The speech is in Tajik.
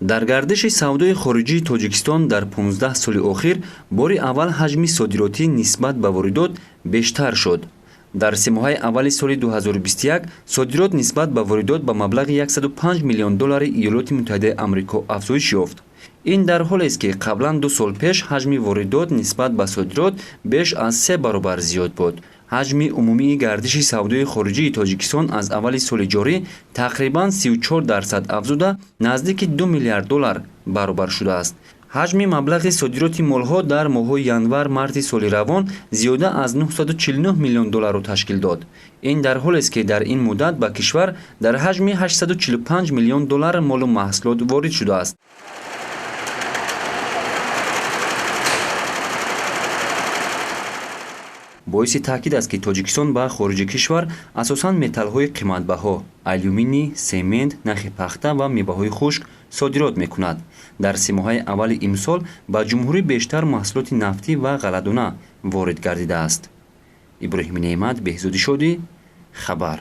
Дар гардиши савдои хориҷии Тоҷикистон дар 15 соли охир бори аввал ҳаҷми содиротӣ нисбат ба воридот бештар шуд. Дар семоҳаи аввали соли 2021 содирот нисбат ба воридот ба маблағи 105 миллион доллари Иёлоти Муттаҳидаи Амрико афзоиш ёфт. Ин дар ҳолест, ки қаблан 2 сол пеш ҳаҷми воридот нисбат ба содирот беш аз се баробар зиёд буд. Ҳаҷми умумии гардиши савдои хориҷии Тоҷикистон аз аввали соли ҷорӣ тақрибан 34% афзуда, наздики 2 миллиард доллар баробар шудааст. Ҳаҷми маблағи содироти молҳо дар моҳҳои январ-марти соли равон зиёда аз 949 миллион долларро ташкил дод. Ин дар ҳолест, ки дар ин муддат ба кишвар дар ҳаҷми 845 миллион доллар молу маҳсулот ворид шудааст. Боиси таъкид аст, ки Тоҷикистон ба хориҷи кишвар асосан металлҳои қиматбаҳо, алюминий, семент, нахи пахта ва меваҳои хушк содирот мекунад. Дар семоҳаи аввали имсол ба ҷумҳурӣ бештар маҳсулоти нафтӣ ва ғалладона ворид гардидааст. Иброҳими Неъмат, Беҳзоди Шодӣ, хабар.